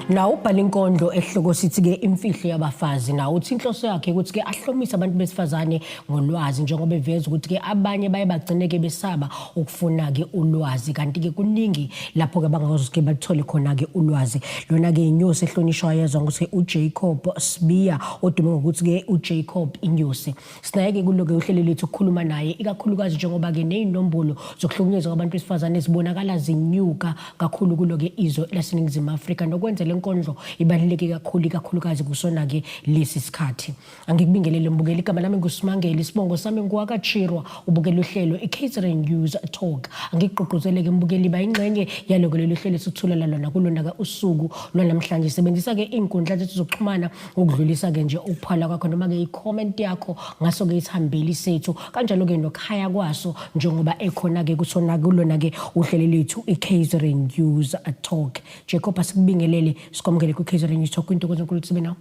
Nawo ubhala inkondlo ehloko sithi-ke imfihlo yabafazi. Nawo uthi inhloso yakhe ukuthi-ke ahlomise abantu besifazane ngolwazi, njengoba eveza ukuthi-ke abanye baye bagcine-ke besaba ukufuna-ke ulwazi, kanti-ke kuningi lapho-ke bangakwazi ukuthi-ke baluthole khona-ke ulwazi. Lona-ke inyosi ehlonishwayo yezwa ngokuthi uJacob Sibiya, odume ngokuthi-ke uJacob Inyosi. Sinaye-ke kulo-ke uhlelo lethu ukukhuluma naye, ikakhulukazi njengoba-ke ney'nombolo zokuhlukunyezwa kwabantu besifazane zibonakala zinyuka kakhulu kulo-ke izwe laseNingizimu Afrika, nokwenza le nkondlo ibaluleke kakhulu, ikakhulukazi kusona-ke lesi sikhathi. Angikubingelele mbukeli, igama lami nguSimangele, isibongo sami nguwakaChirwa, ubukela uhlelo i-KZN News Talk. Angikugqugquzeleke mbukeli, bayingxenye yaloko lolu hlelo esithulela lona kulona-ke usuku lwanamhlanje. Sebenzisa-ke iy'nkundla zethu zokuxhumana ukudlulisa-ke nje ukuphala kwakho noma-ke i-comment yakho ngaso-ke isihambeli sethu, kanjalo-ke nokuhaya kwaso njengoba ekhona-ke kusona kulona-ke uhlelo lethu i-KZN News Talk. Jacob, asikubingelele, sikwamukele kwi-KZN News Talk. Kwintokozo enkulu ukuthi sibe nawe.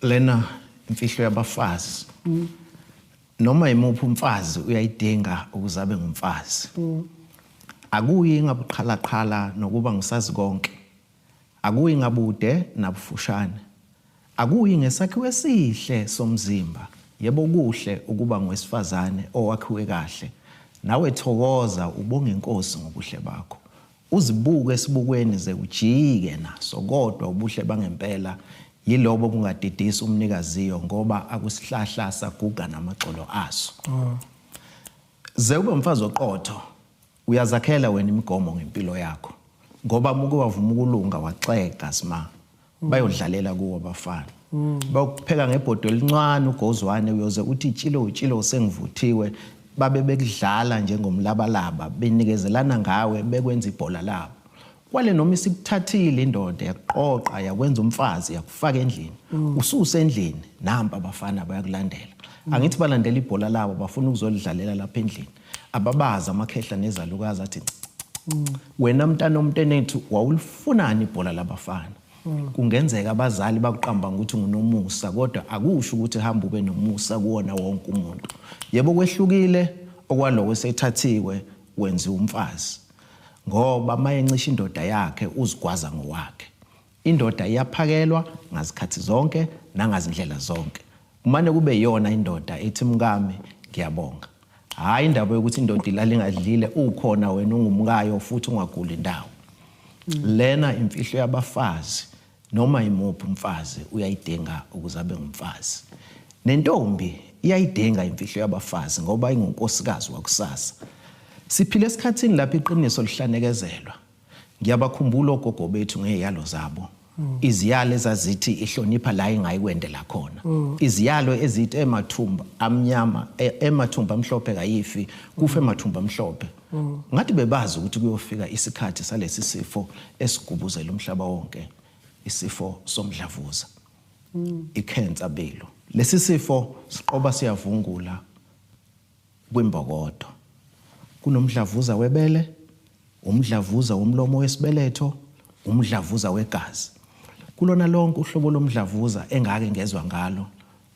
Lena imfihlo yabafazi. Noma imuphi umfazi uyayidinga ukuze abe ngumfazi. Akuyi ngabuqhalaqhala nokuba ngisazi konke. Akuyi ngabude nabufushane. Akuyi ngesakhiwo esihle somzimba. Yebo, kuhle ukuba ngowesifazane owakhiwe kahle. Nawe thokoza ubonge iNkosi ngobuhle bakho. Uzibuke esibukweni ze ujike naso, kodwa ubuhle bangempela yilobo obungadidisi umnikaziyo ngoba akusihlahla saguga namagxolo aso. Ze ube umfazi oqotho, uyazakhela wena imigomo ngempilo yakho ngoba muke wavuma ukulunga waxega sma, bayodlalela kuwo abafana. Bayokupheka ngebhodo elincane ugozwane, uyoze uthi tshilo tshilo sengivuthiwe, babe bekudlala njengomlabalaba, benikezelana ngawe, bekwenza ibhola labo. Kwale noma isikuthathile indoda yakuqoqa yakwenza umfazi yakufaka endlini, ususendlini nampa abafana bayakulandela. Angithi balandela ibhola labo, bafuna ukuzolidlalela lapha endlini. Ababazi amakhehla nezalukazi athi wena mntana omntenethu wawulifunani ibhola labafana. Kungenzeka abazali bakuqamba ngokuthi ngunomusa, kodwa akusho ukuthi hamba ube nomusa kuwona wonke umuntu. Yebo, kwehlukile okwaloko esethathiwe wenziwa umfazi, ngoba mayencisha indoda yakhe uzigwaza ngowakhe. Indoda iyaphakelwa ngazikhathi zonke nangazindlela zonke. Kumane kube iyona indoda ethi mkami ngiyabonga. Hhayi indaba yokuthi indoda ilala ingadlile ukhona wena ungumkayo futhi ungaguli indawo. Lena imfihlo yabafazi, noma imuphi umfazi uyayidinga ukuze abe ngumfazi. Nentombi iyayidinga imfihlo yabafazi ngoba ingunkosikazi wakusasa. Siphila esikhathini lapho iqiniso lihlanekezelwa. Ngiyabakhumbula ogogo bethu ngey'yalo zabo. Iziyalo ezazithi ihlonipha la ingayikwendela khona. Iziyalo ezithi emathumba amnyama, emathumba amhlophe kayifi, kufe emathumba amhlophe. Ngathi bebazi ukuthi kuyofika isikhathi salesi sifo esigubuzela umhlaba wonke, isifo somdlavuza. Ikhensa belu. Lesi sifo siqoba siyavungula kwimbokodo. Kunomdlavuza webele, umdlavuza womlomo wesibeletho, umdlavuza wegazi. Kulona lonke uhlobo lomdlavuza engake ngezwa ngalo,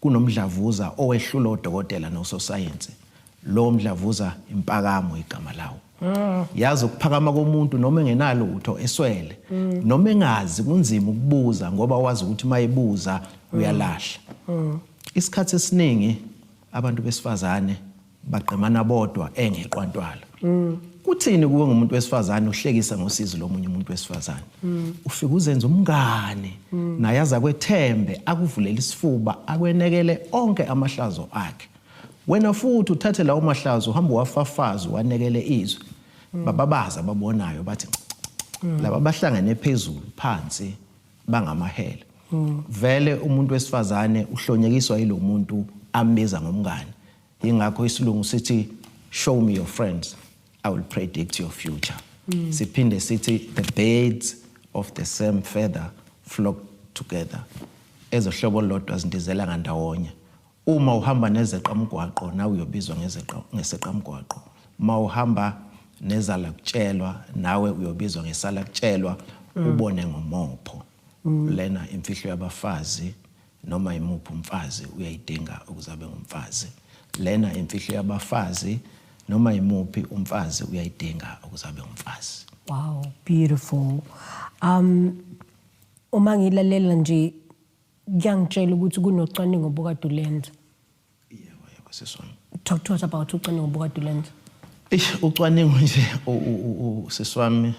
kunomdlavuza owehlula odokotela nososayensi. Lowo mdlavuza impakamo igama lawo. Yazi ukuphakama komuntu noma engenalutho eswele, noma engazi, kunzima ukubuza ngoba wazi ukuthi uma ebuza uyalahla. Isikhathi esiningi abantu besifazane bagqemana bodwa engeqwantwala. Kuthini kuwe ngumuntu wesifazane uhlekisa ngosizi lomunye umuntu wesifazane? Ufike uzenze umngane, naye aze akwethembe, akuvulele isifuba, akwenekele onke amahlazo akhe. Wena futhi uthathe lawo mahlazo uhambe uwafafaze uwanekele izwe. Bababaza ababonayo bathi laba bahlangene phezulu phansi bangamahele. Vele umuntu wesifazane uhlonyekiswa yilo muntu ambiza ngomngane. Yingakho isilungu sithi show me your friends, I will predict your future. Siphinde sithi the birds of the same feather flock together. Ezohlobo olulodwa zindizela ngandawonye. Uma uhamba nezeqamgwaqo nawe uyobizwa ngeseqamgwaqo. Uma uhamba nezala kutshelwa nawe uyobizwa ngesala kutshelwa, ubone ngomopho. Lena imfihlo yabafazi, noma imuphi umfazi uyayidinga ukuze abe ngumfazi. Lena imfihlo yabafazi, noma imuphi umfazi uyayidinga ukuze abe ngumfazi. Wow, beautiful. Uma ngilalela nje kuyangitshela ukuthi kunocwaningo obukade ulenza. Yebo, yebo, siswami. Talk to us about ucwaningo obukade ulenza. Eish, ucwaningo nje, siswami,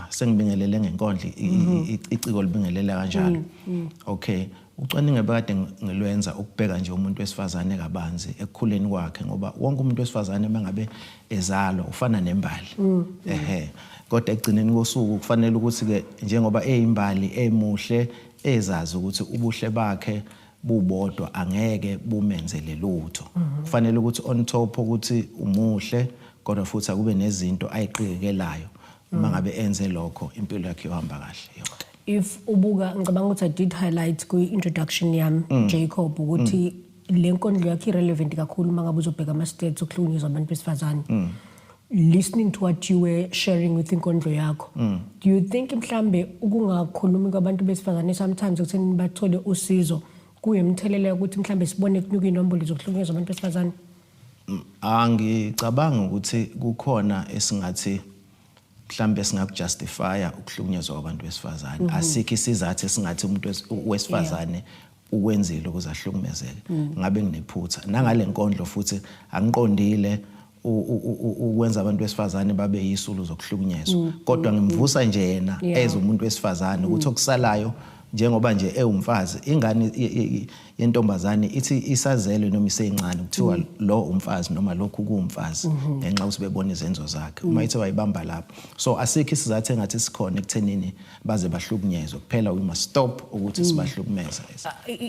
sengibingelele ngenkondlo, iciko libingelela kanjalo. Okay, ucwaningo ebekade ngilwenza ukubheka nje umuntu wesifazane kabanzi ekukhuleni kwakhe, ngoba wonke umuntu wesifazane mangabe ezalwa ufana nembali. Ehhe, kodwa ekugcineni kosuku kufanele ukuthi ke njengoba eyimbali emuhle ezazi ukuthi ubuhle bakhe bubodwa angeke bumenzele lutho. Kufanele ukuthi on top ukuthi umuhle, kodwa futhi akube nezinto ayiqikekelayo. Uma ngabe enze lokho, impilo yakhe yohamba kahle yonke. If ubuka, ngicabanga ukuthi I did highlight kwi-introduction yami, Jacob, ukuthi le nkondlo yakhe irelevant kakhulu uma ngabe uzobheka ama-stats okuhlukunyezwa abantu besifazane. Listening to what you were sharing with inkondlo yakho, do you think mhlambe ukungakhulumi kwabantu besifazane sometimes ekutheni bathole usizo kuyimthelela yokuthi mhlambe sibone kunyuka iy'nombolo zokuhlukunyezwa abantu besifazane? Angicabangi ukuthi kukhona esingathi mhlambe singakujustifya ukuhlukunyezwa kwabantu besifazane. Asikho isizathu esingathi umuntu wesifazane ukwenzile ukuze ahlukumezeke. Ngabe nginephutha. Nangale nkondlo futhi angiqondile ukwenza abantu besifazane babe yisulu zokuhlukunyezwa, kodwa ngimvusa nje yena as umuntu wesifazane ukuthi okusalayo njengoba nje ewumfazi, ingane yentombazane ithi isazelwe noma isencane kuthiwa lo umfazi noma lokhu kuwumfazi, ngenxa yokuthi bebona izenzo zakhe uma ithi wayibamba lapho. So asikho isizathu engathi sikhona ekuthenini baze bahlukunyezwe. Kuphela we must stop ukuthi sibahlukumeze.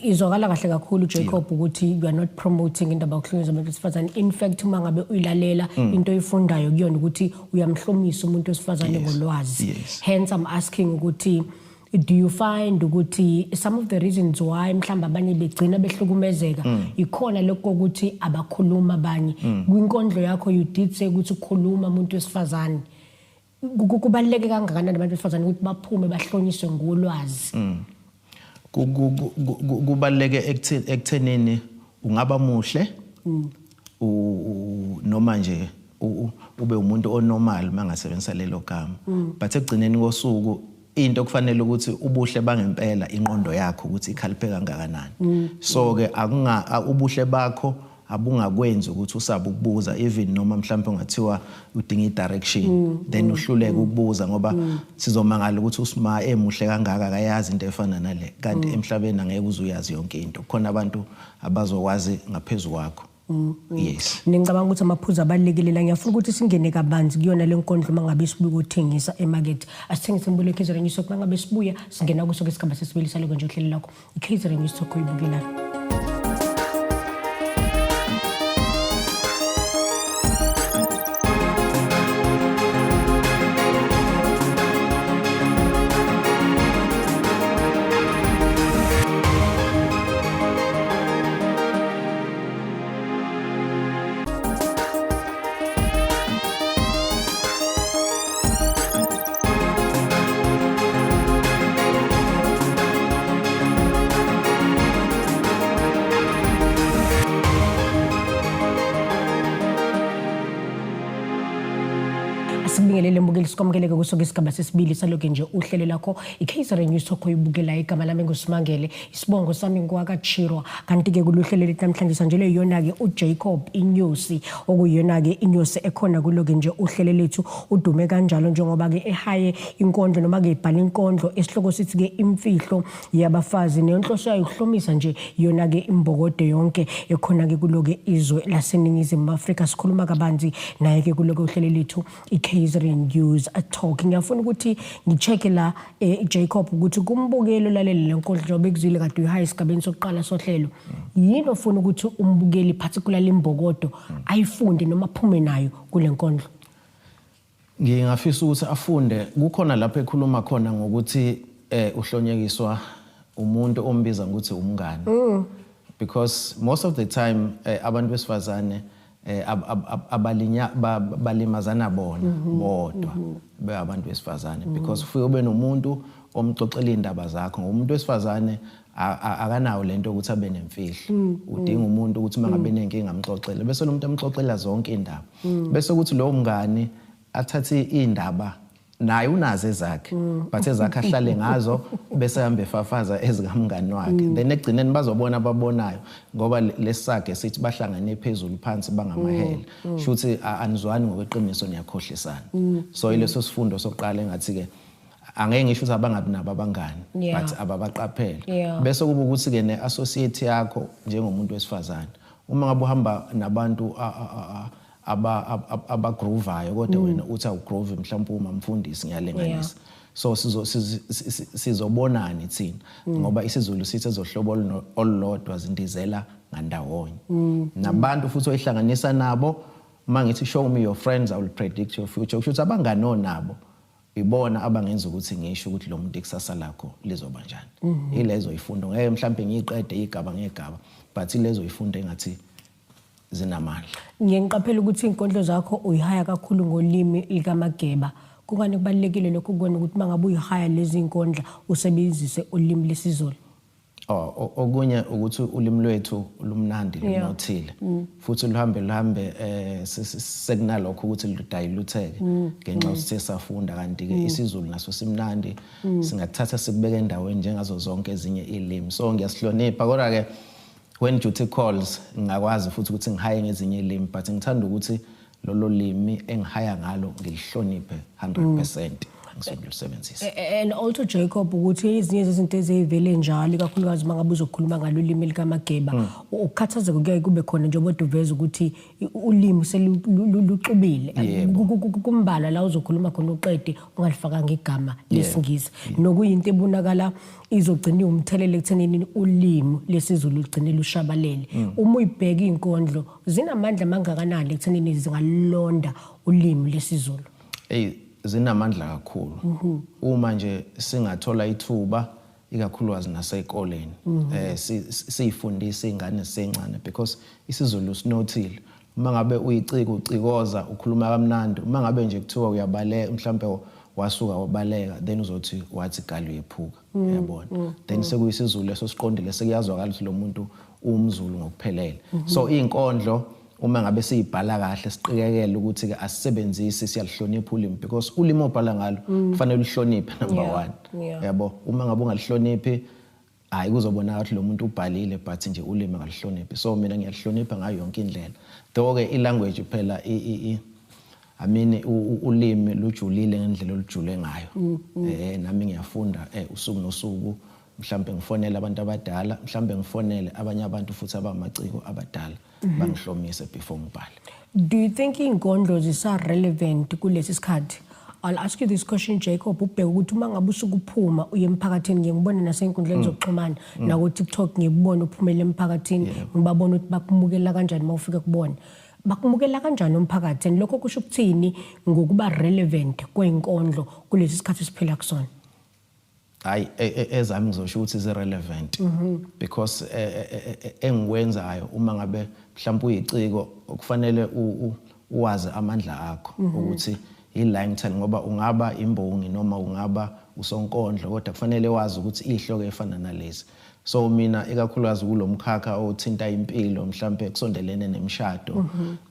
Izwakala kahle kakhulu, Jacob, ukuthi you are not promoting indaba yokuhlukunyezwa abantu besifazane. In fact, uma ngabe uyilalela into oyifundayo kuyona ukuthi uyamhlomisa umuntu wesifazane ngolwazi. Hence I'm asking ukuthi do you find ukuthi some of the reasons why mhlawumbe abanye begcina behlukumezeka ikhona lokho ukuthi abakhuluma abanye? Kwinkondlo yakho you did say ukuthi ukhuluma umuntu wesifazane. Kubaluleke kangakanani abantu besifazane ukuthi baphume bahlonyiswe ngolwazi? Kubaluleke ekuthenini ungaba muhle noma nje ube umuntu onormal mangasebenzisa lelo gama, but ekugcineni kosuku into kufanele ukuthi ubuhle bangempela inqondo yakho ukuthi ikhaliphe kangakanani. So ke akunga ubuhle bakho abungakwenzi ukuthi usabe ukubuza, even noma mhlawumbe ungathiwa udinga i-direction, then uhluleke ukubuza, ngoba sizomangala ukuthi usima emuhle kangaka akayazi into efana nale, kanti emhlabeni angeke uze uyazi yonke into, kukhona abantu abazokwazi ngaphezulu kwakho. Yes. Ngicabanga ukuthi amaphuzu abalulekile la. Ngiyafuna ukuthi singene kabanzi kuyona le nkondlo uma ngabe sibuya ukuthengisa emakethe. Asithengise imbulo ye-KZN News Talk. Uma ngabe sibuya singena kuso ke isigaba sesibili saloko nje uhlelo lakho i-KZN News Talk oyibukelayo. Asikubingelele mbukeli, sikwamukeleke kuso ke isigaba sesibili salokhu nje uhlelo lakho i-KZN News Talk oyibukela. Igama lami nguSimangele, isibongo sami ngwakaChirwa. Kanti-ke kuluhlelo lethu namhlanje sanjelo yiyona-ke uJacob Inyosi, okuyiyona-ke inyosi ekhona kulo-ke nje uhlelo lethu. Udume kanjalo njengoba-ke ehaye inkondlo noma-ke ibhala inkondlo esihloko sithi-ke Imfihlo Yabafazi, nenhloso yayo ukuhlomisa nje yona-ke imbokode yonke ekhona-ke kulo-ke izwe laseNingizimu Afrika. Sikhuluma kabanzi naye-ke kulo-ke uhlelo lethu i-KZN News Talk. Ngiyafuna ukuthi ngi-check-e la, Jacob, ukuthi kumbukeli olalele le nkondlo, njengoba ekuzwile kade uyihaye esigabeni sokuqala sohlelo, yini ofuna ukuthi umbukeli, particularly imbokodo, ayifunde noma aphume nayo kule nkondlo? Ngingafisa ukuthi afunde kukhona lapho ekhuluma khona ngokuthi uhlonyekiswa umuntu ombiza ngokuthi umngani, because most of the time abantu besifazane abalinya balimazana bona bodwa beabantu besifazane, because ufike ube nomuntu omxoxela indaba zakho, ngoba umuntu wesifazane akanawo lento ukuthi abe nemfihlo. Udinga umuntu ukuthi mangabe nenkinga amxoxele, bese lo muntu amxoxela zonke indaba, bese kuthi lowo mngani athathe indaba. Naye unazo ezakhe, but ezakhe ahlale ngazo bese ehamba efafaza ezikamngani wakhe. Then ekugcineni bazobona ababonayo, ngoba lesakhe sithi bahlangane phezulu phansi bangamahele, shuthi anizwani ngokweqiniso, niyakhohlisana. So ileso sifundo sokuqala engathi ke angeke ngisho ukuthi abangabi nabo abangani, but ababaqaphele. Bese kuba ukuthi ke ne-associate yakho njengomuntu wesifazane, uma ngabe uhamba nabantu abagroovayo kodwa wena uthi awugroove, mhlawumbe uma mfundisi ngiyalinganisa, so sizobonani thina? Ngoba isiZulu sithi ezohlobo olulodwa zindizela ngandawonye. Nabantu futhi oyihlanganisa nabo, uma ngithi, "Show me your friends, I will predict your future," kusho ukuthi abangani onabo ibona abangenza ukuthi ngisho ukuthi lo muntu ikusasa lakho lizoba njani. Ilezo ifundo ngeke mhlawumbe ngiyiqede igaba ngegaba, but ilezo ifundo engathi zinamandla. Ngiye ngiqaphela ukuthi iy'nkondlo zakho uyihaya kakhulu ngolimi likaMageba. Kungani kubalulekile lokho kuwena ukuthi uma ngabe uyihaya lezi iy'nkondla usebenzise ulimi lesiZulu? Oh, okunye ukuthi ulimi lwethu lumnandi, lunothile futhi luhambe luhambe sekunalokho ukuthi ludilutheke ngenxa yokuthi safunda, kanti ke isiZulu naso simnandi, singakuthatha sikubeke endaweni njengazo zonke ezinye ilimi. So ngiyasihlonipha, kodwa ke when duty calls ngingakwazi futhi ukuthi ngihaye ngezinye ilimi, but ngithanda ukuthi lolo limi engihaya ngalo ngilihloniphe 100%, ngisuke ngilusebenzise. And also, Jacob, ukuthi ezinye zezinto ezivele njalo, ikakhulukazi uma ngabe uzokhuluma ngalolimi likaMageba, ukukhathazeka kuyaye kube khona njengoba uveza ukuthi ulimi seluxubile. Kumbalwa la uzokhuluma khona uqede ungalifakanga igama lesiNgisi, nokuyinto ebonakala izogcina iwumthelela ekuthenini ulimi lesiZulu lugcine lushabalele. Uma uyibheka iy'nkondlo, zinamandla mangakanani ekuthenini zingalonda ulimi lesiZulu? Ey, zinamandla kakhulu. Uma nje singathola ithuba, ikakhulukazi nasey'koleni, siyifundise iy'ngane zisencane, because isiZulu sinothile. Uma ngabe uyiciko, ucikoza, ukhuluma kamnandi, uma ngabe nje kuthiwa uyabaleka, mhlambe wasuka wabaleka, then uzothi wathi gali uyephuka, uyabona, then sekuyisiZulu leso siqondile, sekuyazwakala ukuthi lo muntu uwumZulu ngokuphelele. So iy'nkondlo uma ngabe siyibhala kahle, siqikekele ukuthi ke asisebenzisi, siyalihlonipha ulimi, because ulimi obhala ngalo kufanele ulihloniphe, number 1. Yabo, uma ngabe ungalihloniphi, hayi, kuzobonakala ukuthi lo muntu ubhalile but nje ulimi akalihloniphi. So mina ngiyalihlonipha ngayo yonke indlela, though ke i-language phela I mean, ulimi lujulile ngendlela olujule ngayo. Nami ngiyafunda usuku nosuku, mhlambe ngifonele abantu abadala, mhlambe ngifonele abanye abantu futhi abamaciko abadala, bangihlomise before ngibhale. Do you think iy'nkondlo zisa-relevant kulesi sikhathi? I'll ask you this question, Jacob, ubheke ukuthi uma ngabe usuke uphuma uye emphakathini, ngiye ngibone nasey'nkundleni zokuxhumana naku-TikTok, ngikubone uphumele emphakathini, ngibabona ukuthi bakumukela kanjani uma ufika kubona. Bakumukela kanjani umphakathi? And lokho kusho ukuthini ngokuba relevant kwey'nkondlo kulesi sikhathi esiphila kusona? Hayi, ezami ngizosho ukuthi zi-relevant because engikwenzayo, uma ngabe mhlawumbe uyiciko, kufanele uwazi amandla akho ukuthi ila ngithanda, ngoba ungaba imbongi noma ungaba usonkondlo, kodwa kufanele wazi ukuthi ihloko efana nalezi. So mina ikakhulukazi kulo mkhakha othinta impilo, mhlambe kusondelene nemishado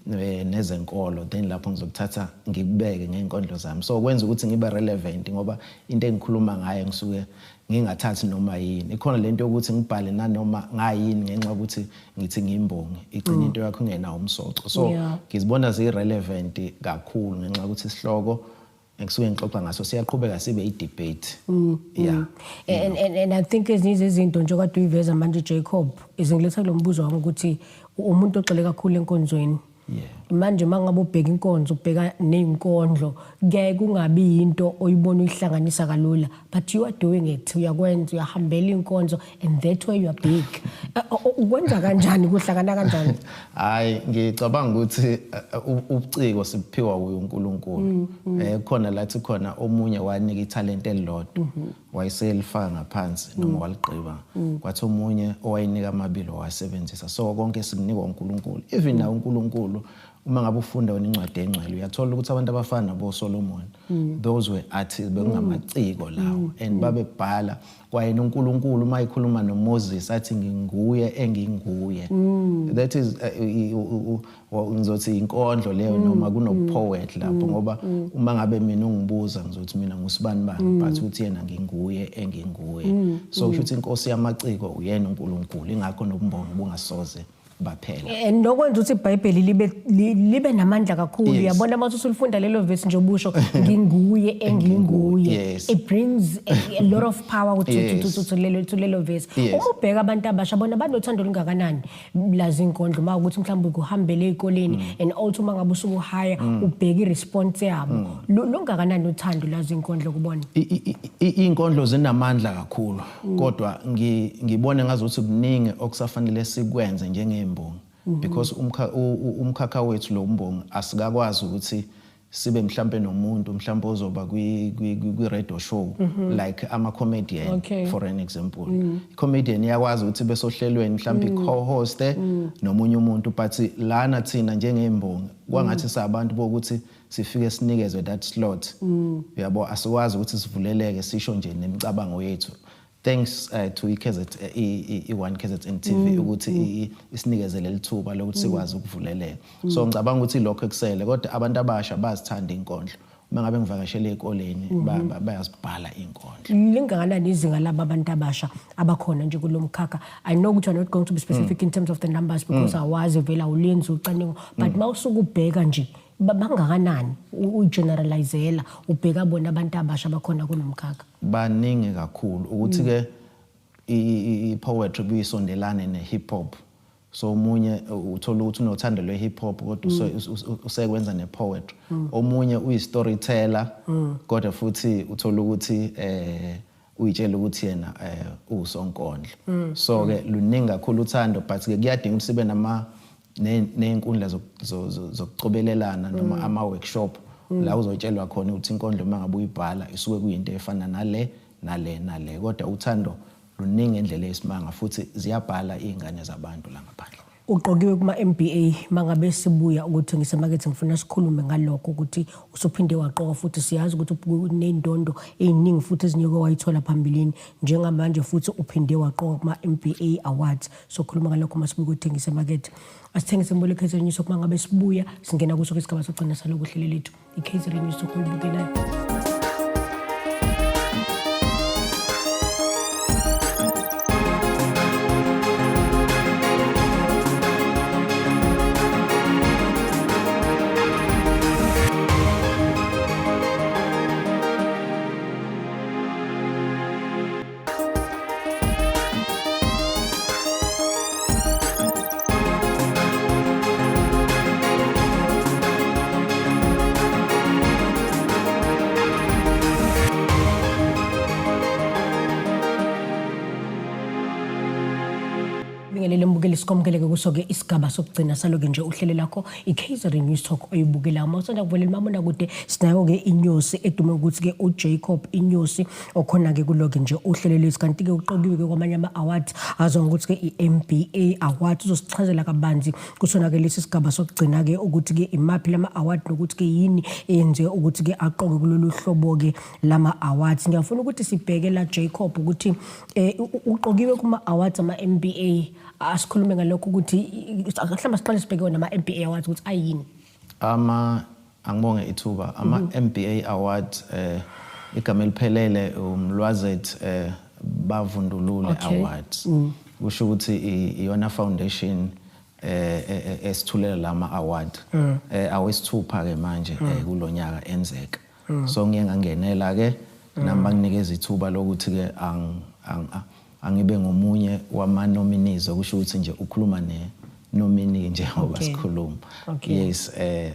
nezenkolo, then lapho ngizokuthatha ngikubeke ngey'nkondlo zami. So kwenza ukuthi ngibe relevant ngoba into engikhuluma ngayo ngisuke ngingathathi noma yini. Ikhona lento yokuthi ngibhale nanoma ngayini ngenxa yokuthi ngithi ngiyimbongi, igcina into yakho ingenawo umsoco. So ngizibona ziyi-relevant kakhulu ngenxa yokuthi isihloko engisuke ngixoxa ngaso siyaqhubeka sibe i-debate, yeah. And I think ezinye zezinto nje kade uyiveza manje, Jacob, izingiletha kulo mbuzo wami ukuthi umuntu ogxile kakhulu enkonzweni. Manje uma ngabe ubheka inkonzo, ubheka ney'nkondlo, kuyaye kungabi yinto oyibona uyihlanganisa kalula, but you are doing it, uyakwenza, uyahambela iy'nkonzo, and that way you are big. Ukwenza kanjani, kuhlangana kanjani? Hayi, ngicabanga ukuthi ubuciko sibuphiwa uye uNkulunkulu. Khona lathi khona omunye wanika italent elilodwa, wayeselifaka ngaphansi noma waligqiba, kwathi omunye owayinika amabili wawasebenzisa. So konke sikunikwa uNkulunkulu, even na uNkulunkulu. Uma ngabe ufunda wena incwadi engcwele, uyathola ukuthi abantu abafana nabo Solomon, those were artists, bekungamaciko lawo, and babebhala. Kwayena uNkulunkulu uma ekhuluma noMoses athi, "Nginguye enginguye." That is ngizothi inkondlo leyo, noma kunopoet lapho, ngoba uma ngabe mina ungibuza, ngizothi mina ngusibani bani, but uthi yena, "Nginguye enginguye." So kusho ukuthi inkosi yamaciko uyena uNkulunkulu, ingakho nobumbongi bungasoze baphela. And nokwenza ukuthi iBhayibheli libe namandla kakhulu. Uyabona, uma usulifunda lelo verse nje, ubusho "Nginguye enginguye," it brings a lot of power to lelo verse. Uma ubheka abantu abasha, bona banothando olungakanani lazi inkondlo, uma ukuthi mhlawumbe kuhambele ey'koleni, and also uma ngabe usuke uhaya, ubheka i-response yabo, lungakanani uthando lazi inkondlo kubona? Iy'nkondlo zinamandla kakhulu, kodwa ngibone ngazuthi kuningi okusafanele sikwenze njengey'mbongi, because umkhakha wethu lo mbongi asikakwazi ukuthi sibe mhlambe nomuntu mhlambe ozoba kwi radio show like ama comedian. For an example, i-comedian iyakwazi ukuthi besohlelweni mhlambe i-co-host nomunye umuntu, but lana thina njengey'mbongi kwangathi sabantu bokuthi sifike sinikezwe that slot, uyabo, asikwazi ukuthi sivuleleke sisho nje nemicabango yethu. Thanks to i-KZN, i-One KZN TV, ukuthi isinikeze leli thuba lokuthi sikwazi ukuvuleleka. So ngicabanga ukuthi lokho ekusele, kodwa abantu abasha bazithanda inkondlo. Uma ngabe ngivakashele ey'koleni, bayazibhala iy'nkondlo. Lingakanani izinga laba abantu abasha abakhona nje kulo mkhakha? I know ukuthi you're not going to be specific in terms of the numbers because awazi vele, awulenzi ucwaningo, but uma usuke ubheka nje, bangakanani, uyigeneralizela, ubheka bona abantu abasha abakhona kulo mkhakha? Baningi kakhulu, ukuthi ke i-poetry buyisondelane ne-hip hop, so omunye uthola ukuthi unothando lwe-hip hop kodwa usekwenza ne-poetry, omunye uyi-storyteller kodwa futhi uthola ukuthi uyitshela ukuthi yena usonkondlo. So ke luningi kakhulu uthando, but ke kuyadinga ukuthi sibe nama ney'nkundla zokucobelelana noma ama-workshop la uzotshelwa khona ukuthi inkondlo uma ngabe uyibhala isuke kuyinto efana nale nale nale. Kodwa uthando luningi endlela eyisimanga, futhi ziyabhala iy'ngane zabantu la ngaphandle. Uqokiwe kuma-MBA. Mangabe sibuya ukuthengisa emakethe, ngifuna sikhulume ngalokho, ukuthi usuphinde waqoka futhi. Siyazi ukuthi uney'ndondo ey'ningi futhi ezinye wayithola phambilini, njengamanje futhi uphinde waqoka kuma-MBA Awards. Sokhuluma ngalokho uma sibuya ukuthengisa emakethe. Asithengise mbolo KZN News. Uma ngabe sibuya, singena kuso isigaba sokugcina saloku hlelo lethu, i-KZN News okuyibukelayo. Bingelele mbukeli, sikwamukele-ke kuso-ke isigaba sokugcina saloke nje uhlelo lakho, i-KZN News Talk oyibukelayo. Uma usanda kuvelela umabonakude, sinayo-ke inyosi edume ukuthi-ke uJacob Inyosi, okhona-ke kulo-ke nje uhlelo lwethu, kanti-ke uqokiwe-ke kwamanye ama-awards azwa ngokuthi-ke i-MBA Awards. Uzosichazela kabanzi kusona-ke lesi sigaba sokugcina-ke ukuthi-ke imaphi lama-award nokuthi-ke yini eyenze ukuthi-ke aqokwe kulolu hlobo-ke lama-awards. Ngiyafuna ukuthi sibheke la, Jacob, ukuthi uqokiwe kuma-awards ama-MBA. Asikhulume ngalokho, ukuthi mhlawumbe siqale sibheke wona ama-MBA Awards ukuthi ayini. Ama angibonge ithuba. Ama MBA Awards, igama eliphelele uMlwazet Bavundulule Awards, kusho ukuthi iyona foundation esithulela lama award, awesithupha ke manje kulonyaka enzeka. So ngiye ngangenela ke nami, banginikeza ithuba lokuthi ke angibe ngomunye wama nominees, okusho ukuthi nje ukhuluma ne nominee njengoba sikhuluma. Yes,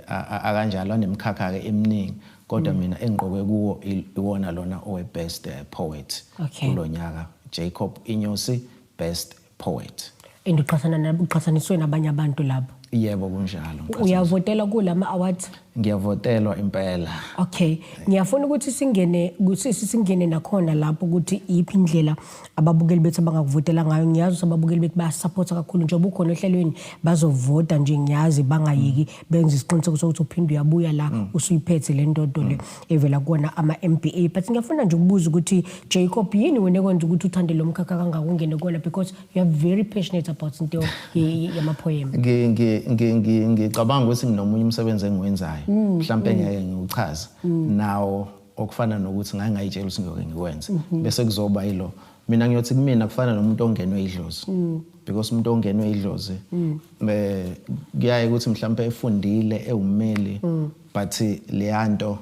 akanjalo, anemkhakha ke eminingi, kodwa mina engiqokwe kuwo iwona lona owe best poet kulonyaka, Jacob Inyosi, best poet. And uqhathaniswe nabanye abantu lapho? Yebo, kunjalo. Uyavotela kulama awards? Ngiyavotelwa impela. Okay, ngiyafuna ukuthi singene nakhona lapho ukuthi iyiphi indlela ababukeli bethu abangakuvotela ngayo. Ngiyazi ukuthi ababukeli bethu bayasupporta kakhulu njengoba ukhona ohlelweni, bazovota nje, ngiyazi bangayeki, benze isiqiniseko sokuthi uphinde uyabuya la usuyiphethe le ndodo le evela kuwona ama-MBA. But ngiyafuna nje ukubuza ukuthi, Jacob, yini wena ekwenza ukuthi uthande lo mkhakha kangaka, ungene kuwona, because you are very passionate about into yama-poem? Ngicabanga ukuthi nginomunye umsebenzi engiwenzayo, mhlawumbe ngeke ngiwuchaze nawo, okufana nokuthi ngake ngayitshela ukuthi ngiyoke ngikwenze, bese kuzoba yilo. Mina ngiyothi kumina kufana nomuntu ongenwe idlozi, because umuntu ongenwe idlozi kuyaye ukuthi mhlawumbe efundile, ewummeli, but leyanto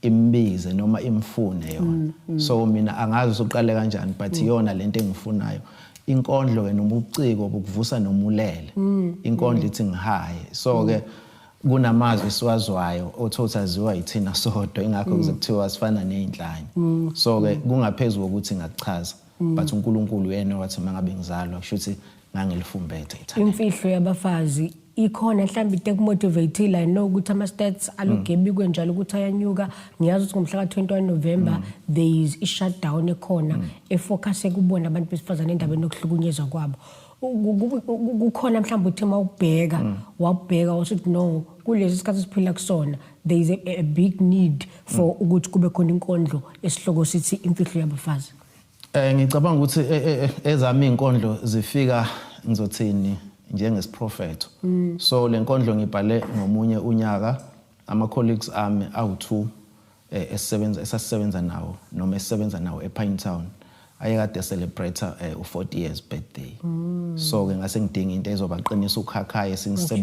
imbize noma imfune yona. So mina angazi usuqale kanjani, but iyona lento engifunayo, inkondlo ke noma ubuciko bokuvusa noma ulele. Inkondlo ithi ngihaye. So ke kunamazwi esiwazwayo othothi aziwa yithina sodwa, ingakho kuze kuthiwa sifana nezinhlanya. So ke kungaphezulu kokuthi ngakuchaza, but uNkulunkulu uyena wathi mangabe ngizalwa, kusho ukuthi ngangilifumbethe ithalente. Imfihlo yabafazi ikhona mhlawumbe into ekumotivateile? I know ukuthi ama-stats aloku ebikwe njalo ukuthi ayanyuka. Ngiyazi ukuthi ngomhla ka-21 November there is i-shutdown ekhona efocus kubona abantu besifazane endabeni yokuhlukunyezwa kwabo. Kukhona mhlawumbe uthi uma ukubheka, wabheka wasuthi, no, kulesi sikhathi esiphila kusona there is a big need for ukuthi kube khona inkondlo esihloko sithi Imfihlo Yabafazi? Ngicabanga ukuthi ezami inkondlo zifika, ngizothini, njengesiprofetho. So le nkondlo ngibhale ngomunye unyaka, ama colleagues ami awu2 esisebenza esasisebenza nawo noma esisebenza nawo ePinetown ayekade celebrate u40 years birthday. So ke ngase ngidinga into ezobaqinisa ukhakhaye since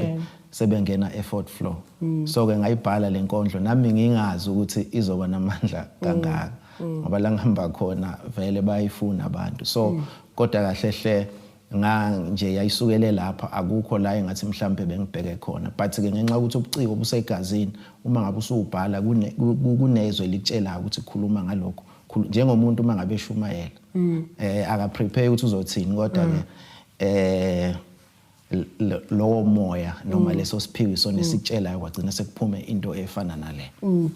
sebengena e-fourth floor. So ke ngayibhala le nkondlo nami ngingazi ukuthi izoba namandla kangaka, ngoba la ngihamba khona vele bayifuna abantu. So kodwa kahle hle nga nje yayisukele lapha, akukho la engathi mhlambe bengibheke khona, but ke ngenxa yokuthi ubuciko busegazini, uma ngabe usubhala kunezwe likutshela ukuthi khuluma ngalokho. Njengomuntu uma ngabe eshumayela, aka prepare ukuthi uzothini, kodwa ke lowo moya noma leso siphiwo sona esikutshelayo, kwagcina sekuphume into efana nale.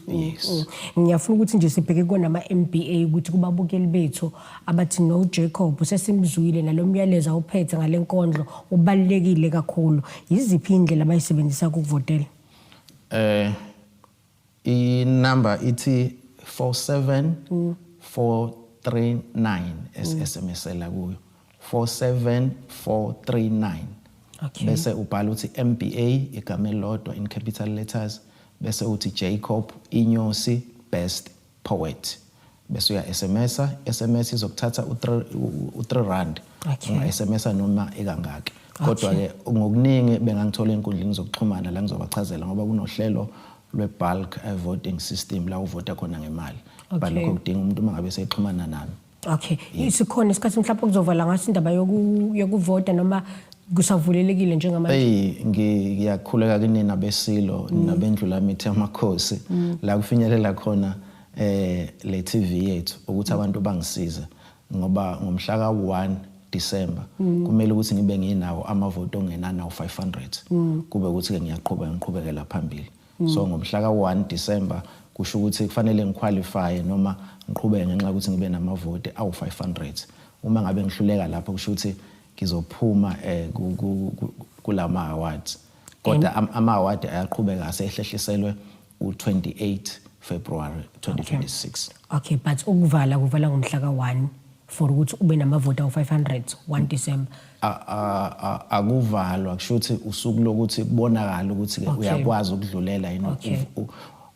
Yes. Ngiyafuna ukuthi nje sibheke kona ama-MBA, ukuthi kubabukeli bethu abathi, no, Jacob sesimzwile, nalo myalezo awuphethe ngale nkondlo ubalulekile kakhulu, yiziphi indlela abayisebenzisa ukuvotela? Inumber ithi 47439, SMS la kuyo 47439. Bese ubhala uthi MBA, igama elilodwa in capital letters, bese uthi Jacob Inyosi best poet, bese uya SMS. SMS izokuthatha u3 u3 rand. Unga SMS noma ekangaki, kodwa ke ngokuningi bengangithola enkundleni zokuxhumana la ngizobachazela, ngoba kunohlelo lwe-bulk voting system la uvota khona ngemali, but lokho kudinga umuntu uma ngabe sexhumana nami. Okay, isikhona isikhathi mhlawumbe kuzovala ngaso indaba yokuvota noma kusavulelekile njengamanje? Hey, ngiyakhuleka kinina besilo nabendlulamithi amakhosi la kufinyelela khona le TV yethu ukuthi abantu bangisize, ngoba ngomhla ka1 December kumele ukuthi ngibe nginawo amavoto ongenana u500, kube ukuthi ke ngiyaqhubeka ngiqhubekela phambili. So ngomhla ka1 December kusho ukuthi kufanele ngiqualify noma ngiqhubeke ngenxa yokuthi ngibe namavoti awu500. Uma ngabe ngihluleka lapho, kusho ukuthi ngizophuma kulama awards, kodwa ama award ayaqhubeka, asehlehliselwe u28 February 2026. Okay, but ukuvala kuvala ngomhla ka-1 for ukuthi ube namavoti awu-500, 1 December. Akuvalwa, kusho ukuthi usuku lokuthi kubonakala ukuthi ke uyakwazi ukudlulela yini,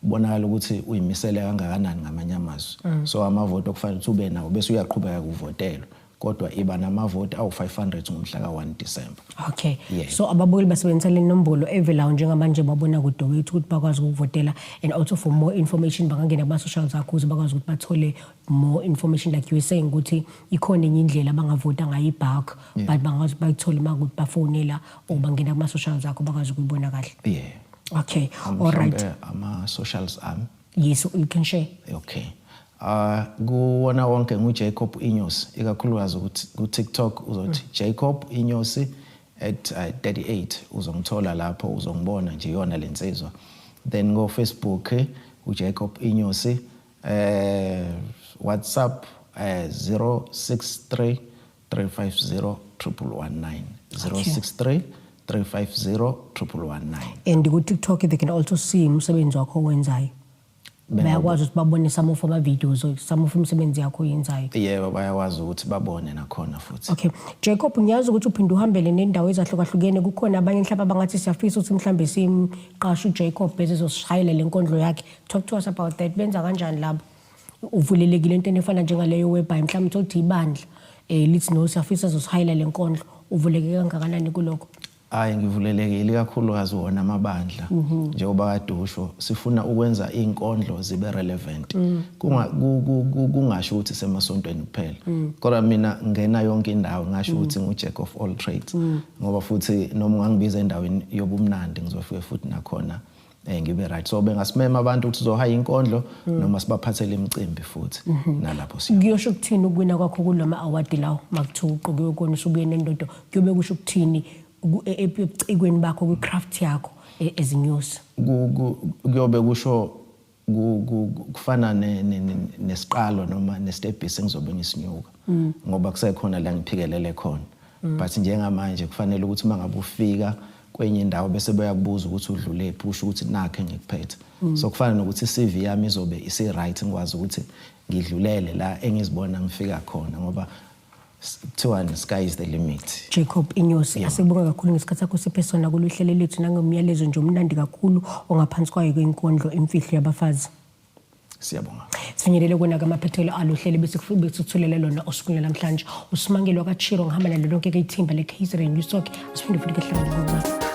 kubonakala ukuthi uyimisele kangakanani, ngamanye amazwi. So amavoti okufanele ukuthi ube nawo bese uyaqhubeka kuvotelwa, kodwa iba namavoti awu-500 ngomhla ka-1 December. Okay. Yeah. So ababukeli basebenzisa le nombolo evelayo njengamanje, babona kude wethu, ukuthi bakwazi ukuvotela, and also for more information bangangena kuma-social zakho ukuze bakwazi ukuthi bathole more information, like you were saying ukuthi ikhona enye indlela abangavota ngayo, i-bulk, but bangakwazi ukuthi bayithole uma kuthi bafonela or bangena kuma-social zakho, bakwazi ukuyibona kahle. Yeah. Okay, all right. Mhlawumbe ama-socials ami. Yes, you can share. Okay, kuwona wonke nguJacob Inyosi, ikakhulukazi ukuthi ku TikTok uzothi Jacob Inyosi. at 38 uzongithola lapho, uzongibona nje yona lensizwa. Then go Facebook, uJacob Inyosi, WhatsApp 063 350 1119, 063 350 1119. And ku-TikTok they can also see umsebenzi wakho owenzayo? Bayakwazi ukuthi babone some of ama-videos or some of imisebenzi yakho oyenzayo? Yebo, bayakwazi ukuthi babone nakhona futhi. Okay, Jacob, ngiyazi ukuthi uphinde uhambele nendawo ezahlukahlukene. Kukhona abanye mhlawumbe abangathi siyafisa ukuthi mhlawumbe simqashe uJacob bese ezosishayela le nkondlo yakhe. Talk to us about that. Benza kanjani labo? Uvulelekile entweni efana njengaleyo, whereby mhlawumbe uthole ukuthi ibandla lithi, "No, siyafisa azosishayela le nkondlo"? Uvuleke kangakanani kulokho? Hayi, ngivulelekile, kakhulukazi wona amabandla. Njengoba kade usho, sifuna ukwenza iy'nkondlo zibe relevant. Kungasho ukuthi semasontweni kuphela, kodwa mina ngena yonke indawo. Ngasho ukuthi ngu-jack of all trades, ngoba futhi noma ungangibiza endaweni yobumnandi, ngizofike futhi nakhona ngibe right. So bengasimema abantu ukuthi sizohaya inkondlo noma sibaphathele imicimbi futhi nalapho siya. Kuyosho ukuthini ukuwina kwakho kulama award lawo, makuthiwa uqokiwe kona, usubuye nendodo? Kuyobe kusho ukuthini ebucikweni bakho, kwi-craft yakho ezinyosi? Kuyobe kusho kufana nesiqalo noma nestebhisi engizobe ngisinyuka, ngoba kusekhona la ngiphikelele khona. But njengamanje kufanele ukuthi uma ngabe ufika kwenye indawo bese beyakubuza ukuthi udlulephi, usho ukuthi nakhe ngikuphethe. So kufana nokuthi i-CV yami izobe isi-right, ngikwazi ukuthi ngidlulele la engizibona ngifika khona, ngoba kuthiwani, sky is the limit. Jacob Inyosi, asibonga kakhulu ngesikhathi sakho siphe sona kuluhlelo lethu, nangomyalezo nje omnandi kakhulu ongaphansi kwayo kwenkondlo Imfihlo Yabafazi. Siyabonga. Sifinyelele kona kamaphethelo aluhlelo bese besithulele lona osukwini namhlanje. Usimangelo kaChiro, ngihamba nalo lonke ke ithimba le-KZN News Talk. Asiphinde futhi ke hlangane ngokuzayo.